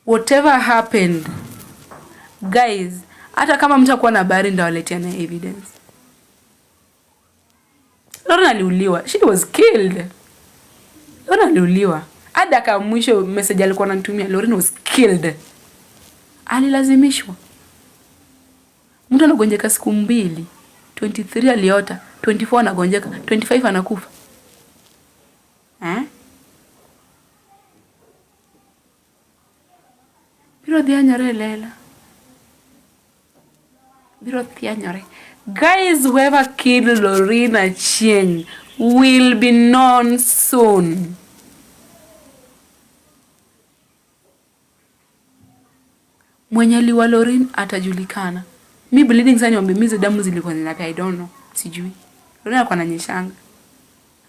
Whatever happened, guys, hata kama mtakuwa na habari ndawaletea na evidence. Lorna aliuliwa. She was killed. Lorna aliuliwa. Hadi dakika mwisho message alikuwa ananitumia, Lorraine was killed. Alilazimishwa. Mtu anagonjeka siku mbili. 23 aliota, 24 anagonjeka, 25 anakufa. Eh? Biro dhianyore lela. Biro thianyore. Guys, whoever killed Lorraine Achieng will be known soon. Mwenye aliua Lorraine atajulikana. Mi bleeding sana niombe mizo damu zilikuwa zinapia, I don't know. Sijui. Lorraine alikuwa ananyeshanga.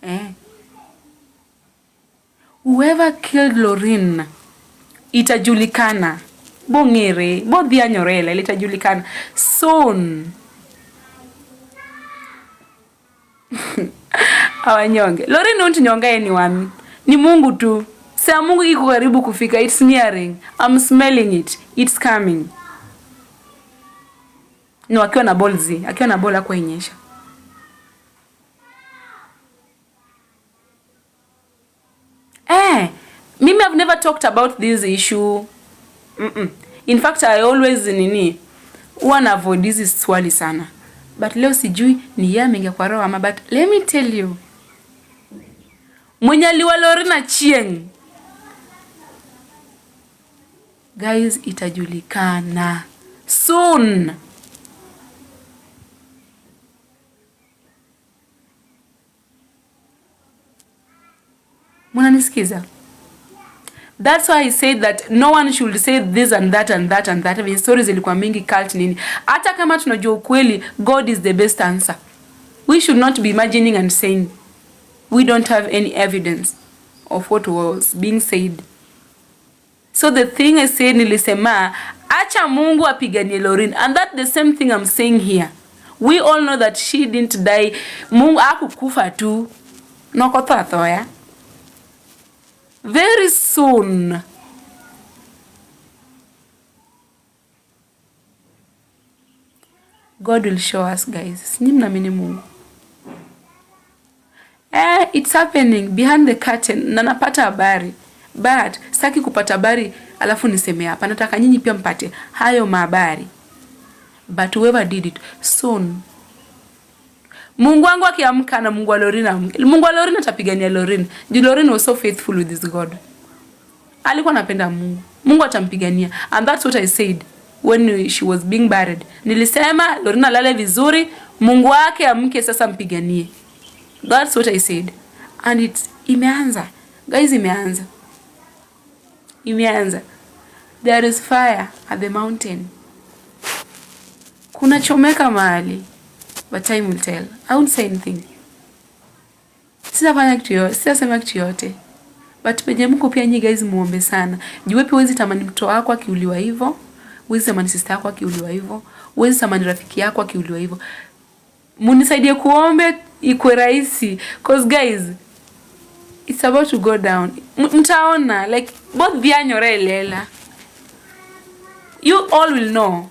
Eh. Whoever killed Lorraine itajulikana. Bongere, bodhianyorela litajulikana soon. Awanyonge. Lorraine won't nyonga anyone. Ni Mungu tu. Saa Mungu iko karibu kufika. It's nearing. I'm smelling it. It's coming. No, akiwa na ball zi. Akiwa na ball hakuwa inyesha. Eh, mimi I've never talked about this issue. In fact, I always nini huwa na avoid hizi swali sana. But leo sijui ni yeye ameingia kwa roho ama, but let me tell you. Mwenye aliwa Lorraine Achieng. Guys, itajulikana soon. Munanisikiza? That's why I said that no one should say this and that and that and that. Venye stories zilikuwa mingi, cult nini. Hata kama tunajua ukweli, God is the best answer. We should not be imagining and saying we don't have any evidence of what was being said. So the thing I said, nilisema acha Mungu apiganie Lorraine, and that the same thing I'm saying here. We all know that she didn't die. Mungu hakukufa tu. Nokotho athoya. Very soon God will show us, guys. Sinyi mnaamini Mungu. Eh, it's happening behind the curtain na napata habari. But sitaki kupata habari alafu niseme hapa. Nataka nyinyi pia mpate hayo mahabari. But whoever did it soon. Mungu wangu akiamka na Mungu wa Lorraine, Mungu wa Lorraine atapigania Lorraine. Juu Lorraine was so faithful with his God. Alikuwa anapenda Mungu. Mungu atampigania. And that's what I said when she was being buried. Nilisema Lorraine alale vizuri, Mungu wake amke sasa mpiganie. That's what I said. And it imeanza. Guys, imeanza. Imeanza. There is fire at the mountain. Kuna chomeka mahali. But time will tell. I won't say anything. Sitafanya kitu yote, sitasema kitu yote. But penye mko pia nyi guys muombe sana. Juu wewe huwezi tamani mtoto wako akiuliwa hivyo, huwezi tamani sister yako akiuliwa hivyo, huwezi tamani rafiki yako akiuliwa hivyo. Munisaidie kuombe ikuwe rahisi. Cause guys, it's about to go down. Mtaona like both dhianyore lela. You all will know.